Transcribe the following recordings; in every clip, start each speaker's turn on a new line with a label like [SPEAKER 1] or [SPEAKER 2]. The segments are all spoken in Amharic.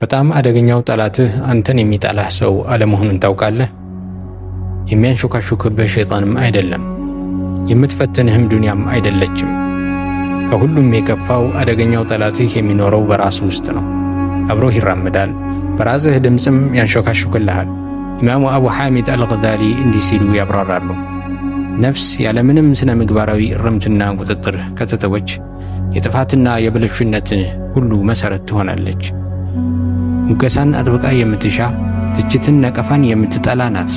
[SPEAKER 1] በጣም አደገኛው ጠላትህ አንተን የሚጠላህ ሰው አለመሆኑን ታውቃለህ። የሚያንሾካሾክብህ ሸይጣንም አይደለም፣ የምትፈትንህም ዱንያም አይደለችም። ከሁሉም የከፋው አደገኛው ጠላትህ የሚኖረው በራስህ ውስጥ ነው። አብሮህ ይራመዳል፣ በራስህ ድምፅም ያንሾካሾክልሃል። ኢማሙ አቡ ሐሚድ አልገዛሊ እንዲህ ሲሉ ያብራራሉ። ነፍስ ያለምንም ስነ ምግባራዊ እርምትና ቁጥጥር ከተተወች የጥፋትና የብልሹነት ሁሉ መሠረት ትሆናለች። ሙገሳን አጥብቃ የምትሻ፣ ትችትን፣ ነቀፋን የምትጠላ ናት።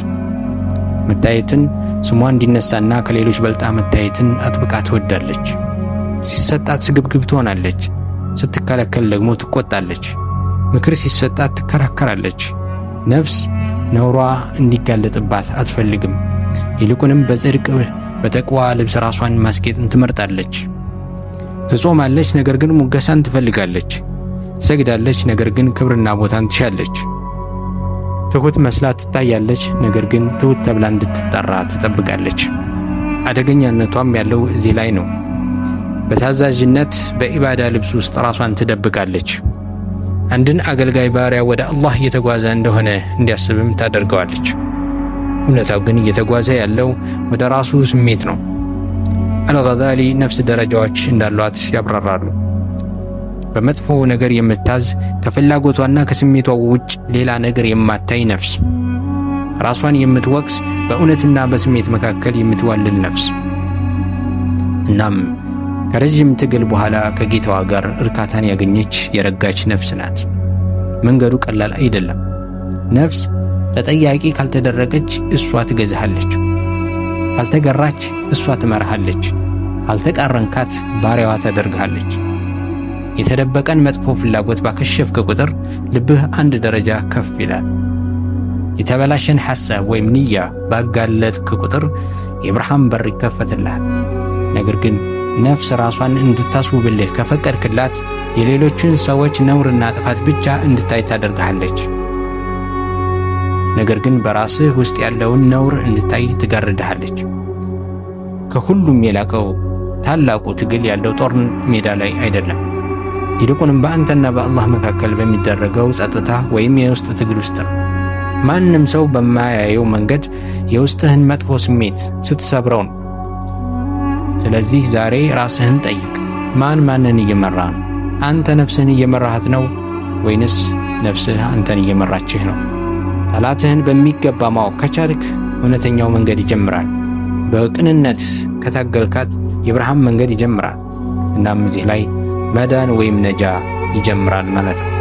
[SPEAKER 1] መታየትን፣ ስሟ እንዲነሳና ከሌሎች በልጣ መታየትን አጥብቃ ትወዳለች። ሲሰጣት ስግብግብ ትሆናለች። ስትከለከል ደግሞ ትቆጣለች። ምክር ሲሰጣት ትከራከራለች። ነፍስ ነውሯ እንዲጋለጥባት አትፈልግም። ይልቁንም በጽድቅ በተቅዋ ልብስ ራሷን ማስጌጥን ትመርጣለች። ትጾማለች፣ ነገር ግን ሙገሳን ትፈልጋለች። ትሰግዳለች፣ ነገር ግን ክብርና ቦታን ትሻለች። ትሁት መስላ ትታያለች፣ ነገር ግን ትሁት ተብላ እንድትጠራ ትጠብቃለች። አደገኛነቷም ያለው እዚህ ላይ ነው። በታዛዥነት በኢባዳ ልብስ ውስጥ ራሷን ትደብቃለች። አንድን አገልጋይ ባሪያ ወደ አላህ እየተጓዘ እንደሆነ እንዲያስብም ታደርገዋለች። እውነታው ግን እየተጓዘ ያለው ወደ ራሱ ስሜት ነው። አልገዛሊ ነፍስ ደረጃዎች እንዳሏት ያብራራሉ። በመጥፎ ነገር የምታዝ፣ ከፍላጎቷና ከስሜቷ ውጭ ሌላ ነገር የማታይ ነፍስ፣ ራሷን የምትወቅስ፣ በእውነትና በስሜት መካከል የምትዋልል ነፍስ። እናም ከረዥም ትግል በኋላ ከጌታዋ ጋር እርካታን ያገኘች የረጋች ነፍስ ናት። መንገዱ ቀላል አይደለም። ነፍስ ተጠያቂ ካልተደረገች እሷ ትገዛሃለች፣ ካልተገራች እሷ ትመራሃለች፣ ካልተቃረንካት ባሪያዋ ታደርግሃለች። የተደበቀን መጥፎ ፍላጎት ባከሸፍክ ቁጥር ልብህ አንድ ደረጃ ከፍ ይላል። የተበላሸን ሐሳብ ወይም ንያ ባጋለጥክ ቁጥር የብርሃን በር ይከፈትልሃል። ነገር ግን ነፍስ ራሷን እንድታስውብልህ ከፈቀድክላት የሌሎችን ሰዎች ነውርና ጥፋት ብቻ እንድታይ ታደርግሃለች። ነገር ግን በራስህ ውስጥ ያለውን ነውር እንድታይ ትጋርድሃለች። ከሁሉም የላቀው ታላቁ ትግል ያለው ጦር ሜዳ ላይ አይደለም። ይልቁንም በአንተና በአላህ መካከል በሚደረገው ጸጥታ ወይም የውስጥ ትግል ውስጥ ነው። ማንም ሰው በማያየው መንገድ የውስጥህን መጥፎ ስሜት ስትሰብረው ነው። ስለዚህ ዛሬ ራስህን ጠይቅ። ማን ማንን እየመራ ነው? አንተ ነፍስህን እየመራሃት ነው ወይንስ ነፍስህ አንተን እየመራችህ ነው? ጠላትህን በሚገባ ማወቅ ከቻልክ እውነተኛው መንገድ ይጀምራል። በቅንነት ከታገልካት የብርሃን መንገድ ይጀምራል። እናም እዚህ ላይ መዳን ወይም ነጃ ይጀምራል ማለት ነው።